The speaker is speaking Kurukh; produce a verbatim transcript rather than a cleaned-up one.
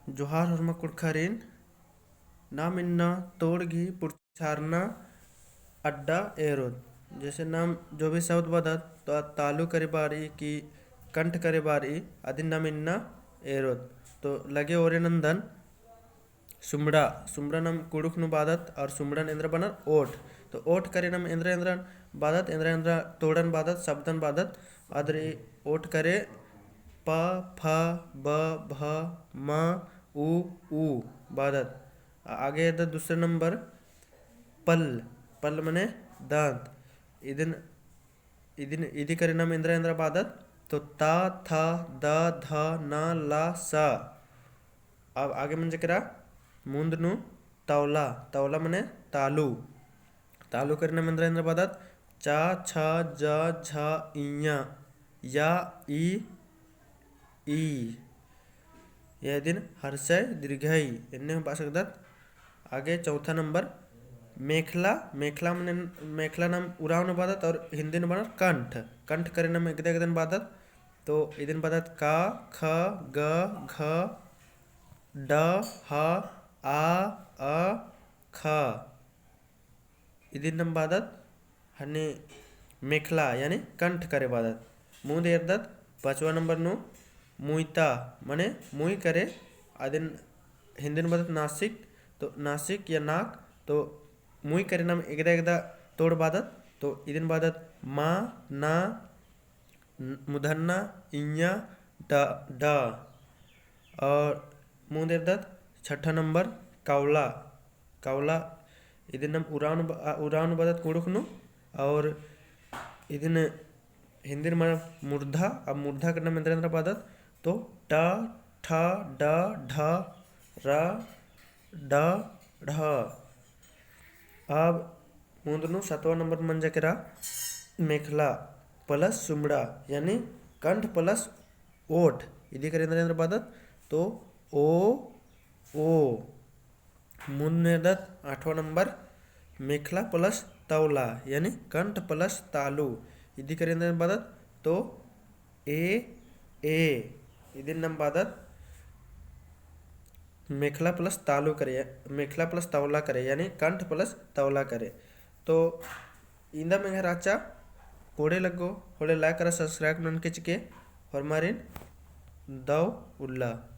जोहार होरमा कुँड़ुख़ारिन। नाम इन्ना तोड़ गही पुरछारना अड्डा एरोत। जैसे नाम जो भी शब्द बअदत, तो आ तालु करे बारी कि कंठ करे बारी, अदिन नाम इन्ना एरोत। तो लगे ओरे नन्दन सुमड़ा, सुमड़ा नाम कुँड़ुख़ नू बअदत और सुमड़न एन्दरा बअनर ओठ। तो ओठ करे नाम एन्दरा एन्दरा बअदत, एन्दरा एन्दरा तोड़न बअदत, शब्दन बअदत। अदरी ओठ करे प, फ, ब, भ, म, उ, ऊ बअदत। आ-, आगे एरदत दूसरे नंबर पल, पल मने दाँत। इदिन, इदिन, इदी करे नाम एन्दरा एन्दरा बअदत। तो ता, था, दा, धा, ना, ला, सा। अब आगे मंजा केरा मुन्द नू तौला, तौला मने तालु। तालु करे नाम एन्दरा एन्दरा बअदत। चा, छा, जा, झा, इया, या, ई, ई। इदिन ह्रस्वई दीर्घई एन्ने हूँ बआ सकदत। आगे चौथा नंबर मेखला। मेखला मने, मेखला नाम उराँव नू बअदत और हिन्दी नू बअनर कंठ। कंठ करे नाम एकदा एकदन बअदत। तो इदिन बअदत का, ख, ग, घ, ड, ह, आ, अ, ख। इदिन नाम बअदत हने मेखला यानी कंठ करे बअदत। मुन्द एरदत पाँचवा नंबर नू मुइता मने मुई करे। अदिन हिन्दी नू बअदत नासिक। तो नासिक या नाक, तो मुई करे नाम एकदा एकदा तोड़ बअदत। तो इदिन बअदत मा, ना, न-, मुधन्ना, इया, ड, ड। और मुन्द एरदत छठा नंबर कौला। कौला इदिन नाम उराँव नू ब-, आ, उराँव नू बअदत कुँड़ुख़ नू। और इदिन हिन्दी नू मने मुर्धा। अब मुर्धा करे नाम एन्दरा एन्दरा बअदत। तो ट, ठ, ड, ढ, र, ड, ढ। अब मुन्द नू सतवा नंबर मंजा केरा मेखला plus सुमड़ा यानी कंठ plus ओठ। इदी करे एन्दरा एन्दरा बअदत। तो ओ, ओ। मुन्द नू एरदत आठवा नंबर मेखला plus तौला यानी कंठ plus तालु। इदी करे एन्दरा बअदत। तो ए, ए। इदिन नाम बअदत मेखला plus तालु करे, मेखला plus तौला करे यानी कंठ plus तौला करे। तो इन्दा एंग्है रहचा। कोड़े लग्गो होले like करा, subscribe ननके चिके। होरमारिन दव उल्ला।